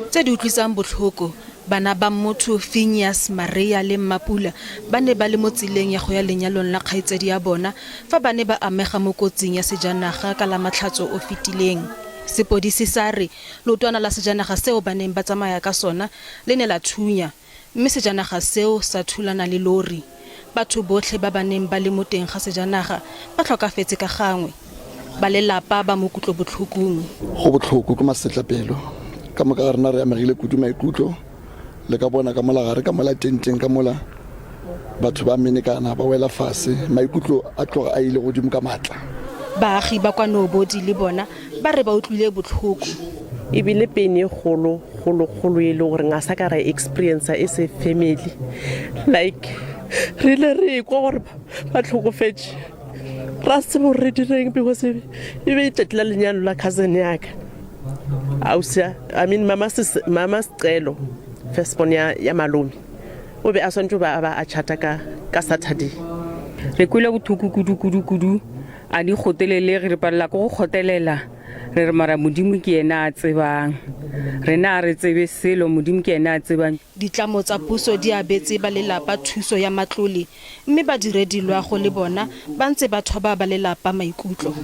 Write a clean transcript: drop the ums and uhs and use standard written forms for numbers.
Tse di utlwisang botlhoko, bana ba motho Phineas, Maria le Mmapula ba ne ba le mo tseleng ya go ya lenyalong la kgaitsadi ya bona fa ba ne ba amega mo kotsing ya sejanaga ka Lamatlhatso o fetileng. Sepodisi sa re leotwana la sejanaga seo ba neng ba tsamaya ka sona le ne la thunya mme sejanaga seo sa thulana le lori. Batho botlhe ba ba neng ba le mo teng ga sejanaga ba tlhokafetse ka gangwe. Ba lelapa ba mo kutlobotlhokong. Go botlhoko, ke masetlapelo. Ka moka ga rena re amegile kudu maikutlo. Le ka bona ka mola gare, ka mola tenteng, ka mola batho ba menekana, ba wela fase. Maikutlo a tloga a ile godimo ka maatla. Baagi ba kwa Noobodi le bona ba re ba utlwile botlhoko. E bile pain e kgolo kgolo kgolo e le goreng a sa ka ra experience e se family like re ile re kwa gore ba tlhokofetše ra se tsebe gore re direng because e be e tšatši la lenyalo la cousin yaka ausia I mean mama mama Sicelo first born ya ya malome o be a swantse ba ba a chata ka ka Saturday. Re kwele bothoko kudu kudu kudu a di kgotelelege re palela ke go kgotelela re re mara Modimo ke yena a tsebang rena a re tsebe selo Modimo ke yena a tsebang. Ditlamo tsa puso di abetse ba lelapa thuso ya matlole mme badiredi loago le bona ba ntse ba thoba ba lelapa maikutlo.